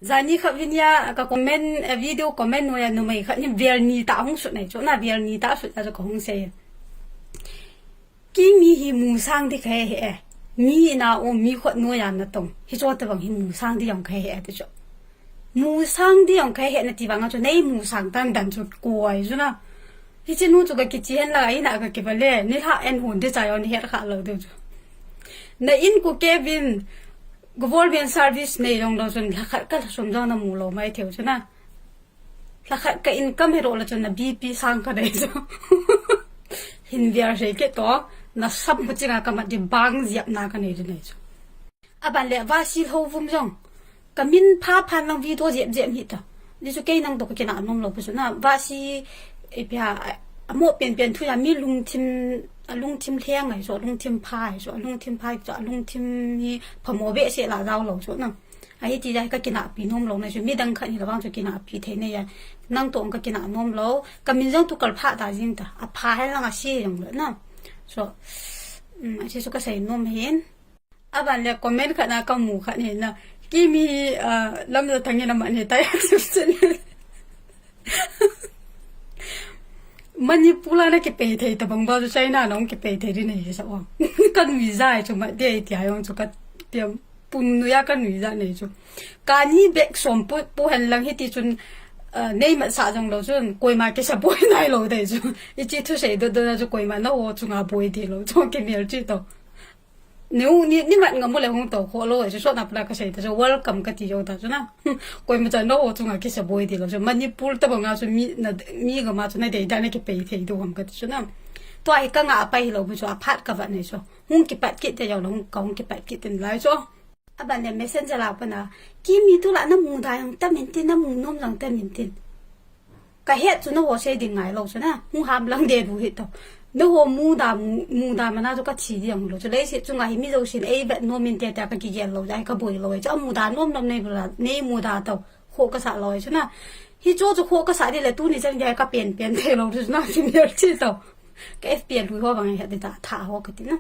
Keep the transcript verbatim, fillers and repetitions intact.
Jani khat vin a ka comment, eh, video comment noiya numei khat in vel ni tah hung sut nei chu na, vel ni tah sut a chu ka hung sei. Kimi hi musang di kahe e. Mi ina um mi khut noiya natong. Hichu tabang hi musang di jong kahe e ti chu. Musang di jong kahe e nati vang a chu nei musang tan dan chu koi chu na. Hiche nu chu ka kichi hen la ina ka kiva le. Nilhah en hun di cha jong ni het kha lou di chu. Na in ku kevin. Government service nei jong lou chun lhakhat ka lhasum jong namu lou mai thei u chu na. Lhakhat ka income hi ro la chun na B P sang ka nei chu. Hin vial sei ke to, na sam pu chinga ka mat di bang jiap na ka nei di nei chu. Aban le vasi lho vum jong. Ka min pha phan lang video jep jep hi ta. Di chu kei nang to ka kina nom lou pu chu na. Vasi, e pia, a mo pian pian thu ya mi lungthim, a lungthim lheng ai chu, a lungthim pha ai chu, a lungthim pha ai chu, a lungthim hi phamo be se la jao lou chu na. Ahi ti jai ka kina pi nom lou na chu, mi dang khat ni la vang chu kina pi thei nei ya. Nang to ka kina nom lou. Ka min jong tu kal pha ta jing ta. A pha hai lang a si jong le na. So, um, a si chu ka sei nom hin. Aban le comment khat na ka mu khat ni na. Kimi, ah, lam la thang ina ma ni ta ya su su ni. Manipur la na kipei thei tabang ba chu China na hung kipei thei di nei sa wa. Ka nui ja chu ma de ti ayong chu ka tiam pun nu ya ka nui ja nei chu. Ka ni bek som pu, pu hen lang hi ti chun, ah, nei mat sa jong lou chun koima kisa boi nai lou dei chu. I chi thu sei do do na chu koima na wo chu nga boi de lou chu ke mial chi to. Ni, ni, ni mat ngam u le hung to kho lou, chu sot na pla ka sei ta, chu welcome ka ti jo ta, chu na. Koima cha no, chu nga kisa boi ti lou, chu Manipur tabang a, chu mi, na, mi gam a, chu na dei da na kipei thei do gam ka ti, chu na. Tua hi ka nga a pai hi lou, chu a phat ka vat nei, chu. Hung kipat kit te jo lou, hung ka hung kipat kit te lai, chu. Aban le messenger la pa na, kimi tu la na mu da jong ta min tin, na mu nom jong ta min tin. Ka het chu na ho sei ding ngai lou chu na, hung ham lang de du hi to. Na ho mu da, mu, mu da mana chu ka thi ding lou chu. Leiset chunga hi mi jousen ei vet nom in te te ka kigel lou, jai ka boi lou, chu a mu da nom nom nei bula, nei mu da to, kho ka sa lou chu na. Hi chu chu kho ka sa di le tuni chan dia ka pen pen thei lou chu na, ki mial chi to. Ka F P a lui ho bang he ti ta, tha ho ka ti na.